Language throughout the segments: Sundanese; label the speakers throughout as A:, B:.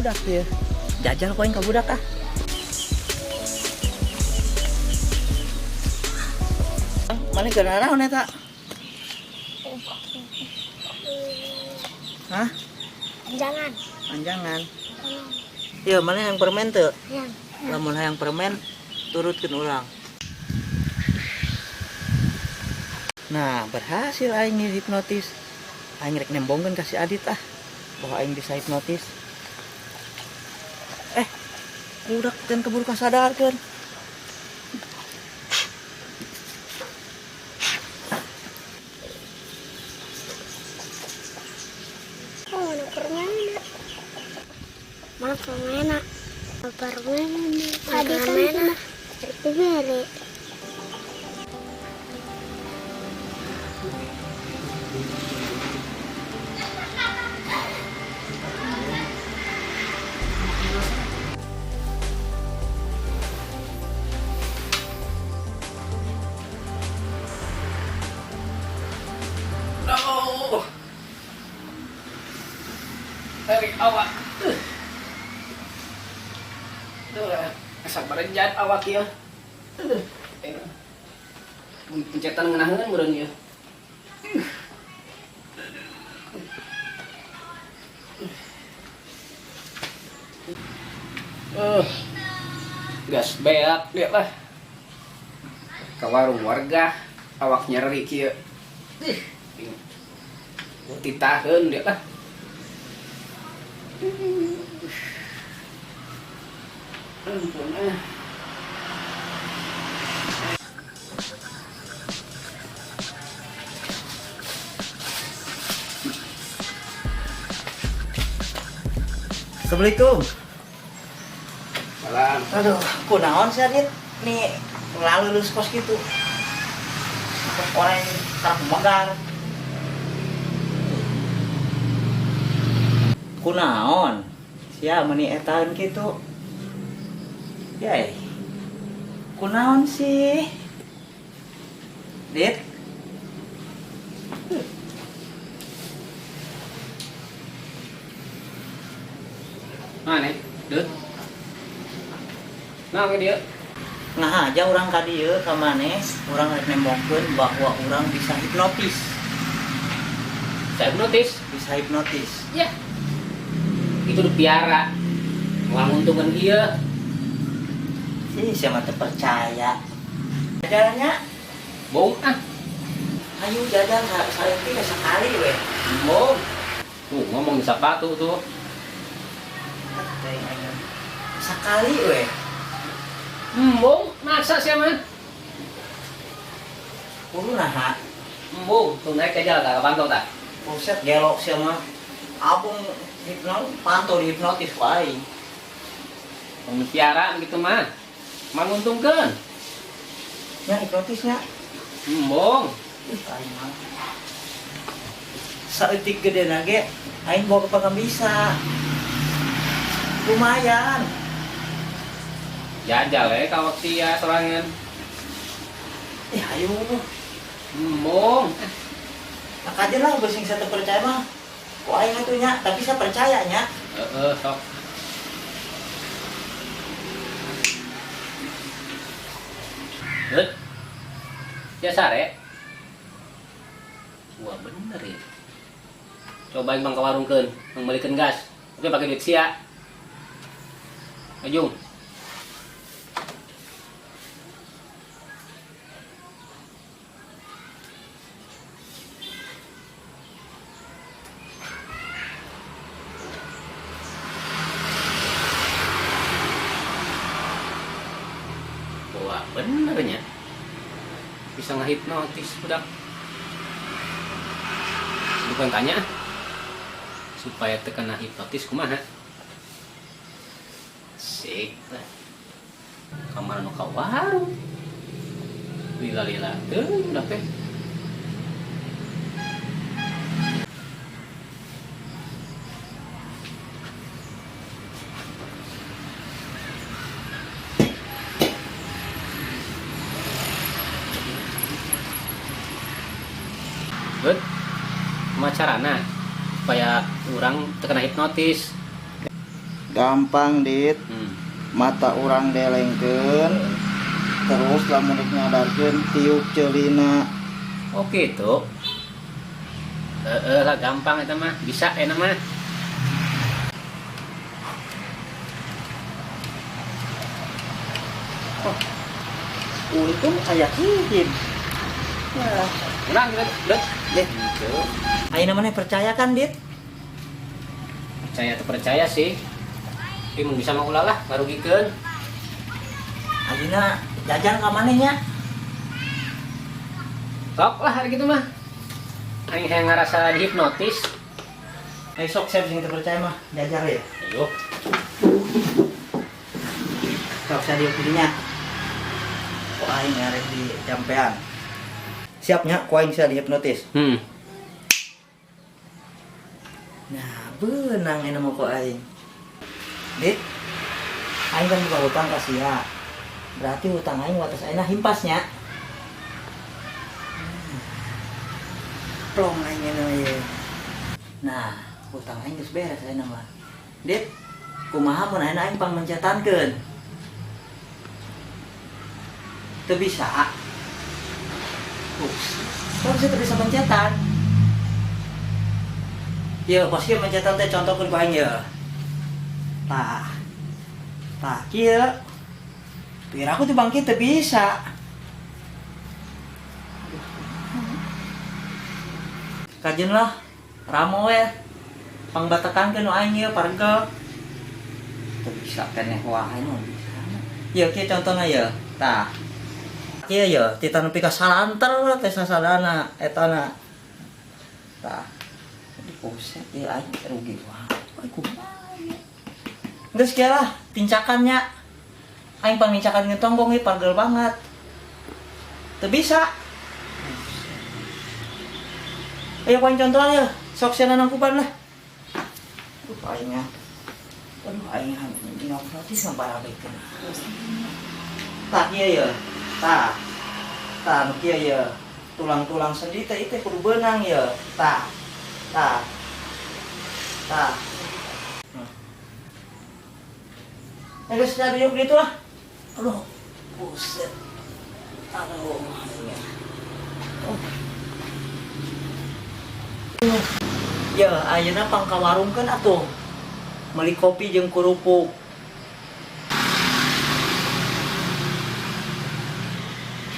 A: Budak ya. Jajal ku aing ka budak ah. Mana keur naraon eta? Hah?
B: Jangan.
A: Anjangan. Iya, mana yang permen tuh?
B: Yang.
A: Lamun hayang permen, turutkeun ulang. Nah, berhasil aing hipnotis. Aing rek nembongkeun ka si Adit ah, bahwa aing bisa hipnotis. Eh, budak can keburu kasadarkeun.
B: Oh, mana permen? Mana permen? Permen. Tadi kan cuma diberi.
C: Oh. Tarik awak. Duh, asa barenjat awak ya. Eh. Pencetan ngeunaheun meureun ieu. Gas beak dia lah. Ka warung warga awak nyeri kieu. Titaheun dia lah. Ampun ah.
A: Assalamualaikum.
C: Salam.
A: Aduh, kunaon sih Adit? Nih, ngelalulus kos gitu. Kos orang karak megar. Kunaon? Sia meni etaeun kitu. Yai. Kunaon sih? Dit?
C: Mana? Dut. Nah, ke dia.
A: Nah aja urang ka dieu ka maneh, urang rek nembongkeun bahwa urang bisa hipnotis.
C: Saya hipnotis.
A: Bisa hipnotis.
C: Ya. Itu dipiara. Moal nguntungkeun ieu.
A: Ih, siapa teu percaya. Jalannya,
C: Bohong ah.
A: Ayo jajan saeutik sekali weh.
C: Bohong. Tuh, ngomong di sepatu tuh.
A: Sekali weh.
C: Embung, masa sih mah?
A: Kudu naha.
C: Embung, tuh naik aja lah, pantau tak?
A: Buset gelok sia mah. Abung hipno pantau di hipnotis ku aing.
C: Piara gitu mah. Menguntungkan.
A: Nya hipnotisnya.
C: Embung.
A: Ih, aing mah. Saeutik gede ge aing bawa ke bisa. Lumayan.
C: Jajal ya kawak sia sorangan.
A: Ih, ayo.
C: Embung.
A: Nah, kajian lah bersing saya percaya mah. Ku aing atuh nya, tapi saya percaya nya.
C: Heeh, sok. Dut. Ya sare. Wah bener ya. Cobain bang ke warung keun, membelikan gas. Oke pakai duit sia. Ajung. Wah benernya bisa ngehipnotis budak. Bukan tanya supaya terkena hipnotis kumaha. Sik lah. Kamar nu ka warung. Lila-lila teuing udah teh. Good. Kumaha carana supaya orang terkena hipnotis?
A: Gampang, Dit. Mata urang delengkeun. Terus lamun rek nyadarkeun tiup ceulina.
C: Oh gitu. Heeh lah, gampang eta mah, bisa enak mah.
A: Untung aya hidin. Nah,
C: Menang kita, Dut.
A: deh. Ayeuna maneh percaya kan, Dit?
C: Percaya atau percaya sih. Tapi mun bisa mah ulah lah, ngarugikeun.
A: Ayeuna jajan ka maneh nya?
C: Sok lah hari gitu mah. Aing hayang ngarasa dihipnotis.
A: Eh, sok siap sing teu percaya mah, jajar ya.
C: Ayo.
A: Sok saya diuk dinya. Ku aing arek di jampean. Siapnya ku aing sia dihipnotis. Nah, beunang ini mau ku aing. Dit, aing kan buka hutang ka sia. Berarti hutang aing wates aing himpasnya. Plong aing ini ye. Nah, hutang aing geus beres ayeuna mah. Dit, kumaha mun ayeuna aing pangmencetankeun? Teu bisa. Ups. Kok bisa teu bisa mencetan? Yo, pos kieu mencetan teh contohkeun ku aing ye. Tah. Tah, kieu. Biar aku tuh bangkit teu bisa. Kajen lah, ramo we. Pangbatekankeun nu aing ieu paregel. Teu bisa keneh wae nu bisa. Ieu kieu contohna ye. Tah. Kieu ye, tita nepi ka salanter teh sasadana etana. Tah. Jadi buset ieu aing rugi wae. Ai kumaha ieu? Geus kieu lah tincakannya. Aing pangnincakan ngetonggong ieu paregel banget. Teu bisa. Ayo ku aing contohan ya. Sok sia nangkuban lah. Aduh aing ah. Aduh aing ah dihipnotis mah barabikeun. Tah kieu ye. Tah. Tah nu kieu ye. Tulang-tulang sendi teh ieu teh kudu beunang ye. Tah. Tah. Tah. Eh, geus sia diuk ditu lah. Aduh, buset. Aduh, aing. Oh. Ya, ayeuna pangkawarungkeun atuh. Meuli kopi jeung kerupuk.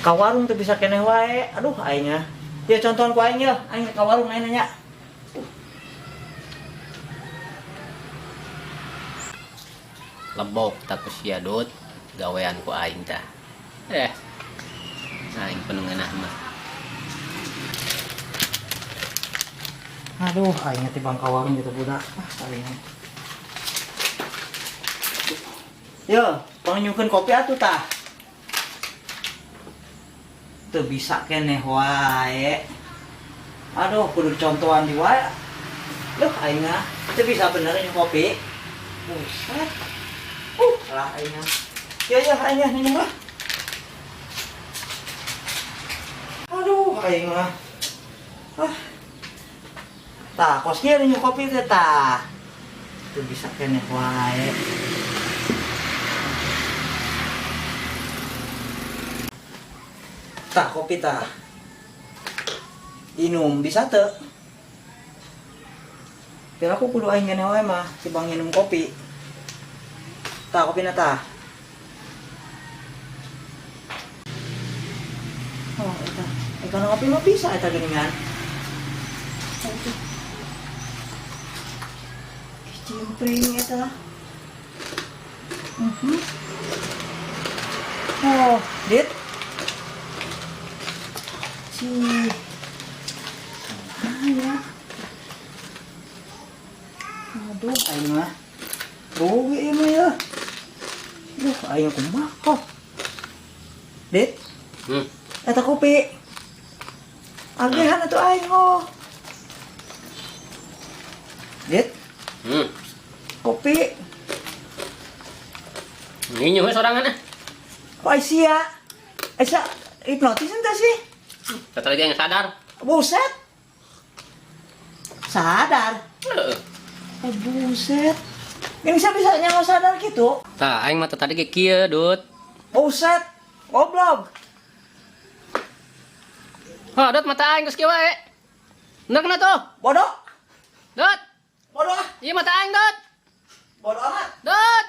A: Ka warung teu bisa keneh wae. Aduh, aing ah. Ya contohan ku aing ya, aing ka warung aing nanya.
C: Lebok tak ku sia, Dut, gawean ku aing tah. Aing penuh ngeunah mah.
A: Aduh, aing teh bang ka warung gitu budak. Ah, aing. Yo, pangyungkeun kopi atuh tah. Teu bisa keneh wae. Aduh, kudu contohan di wae. Loh, aing ah, teu bisa bener nyung kopi. Buset. Lah aing ah. Ya ya aing ah minum lah. Aduh, aing mah. Ah. Tah, kos kieu nyung kopi teh tah. Teu bisa keneh wae. Tah, kopi tah. Inum bisa teu? Pira aku kudu aing keneh wae mah, si bang minum kopi. Tah, kopi na tah. Oh, eta. Kana kopi mah bisa eta geuningan. Aduh. Kicimpring eta. Oh, Dit. Si. Ya. Aduh, aing mah. Rugi ieu mah ya. Duh, aing kumaha kok. Dit. Eta kopi. Agehan atuh aing oh. Dit. Kopi.
C: Nginyu we sorangan ah.
A: Kok ai sia? Ai sia hipnotis ente sih?
C: Kata lagi yang sadar.
A: Buset. Sadar.
C: Heeh.
A: Oh, buset. Ini bisa bisa nyawa sadar gitu.
C: Tah, aing mah tadi ge kieu, Dut.
A: Buset, goblok.
C: Oh, Dut, mata aing geus kieu wae. Bener kena tuh.
A: Bodoh,
C: Dut,
A: bodoh ah,
C: iya mata aing, Dut.
A: Bodoh amat.
C: Dut.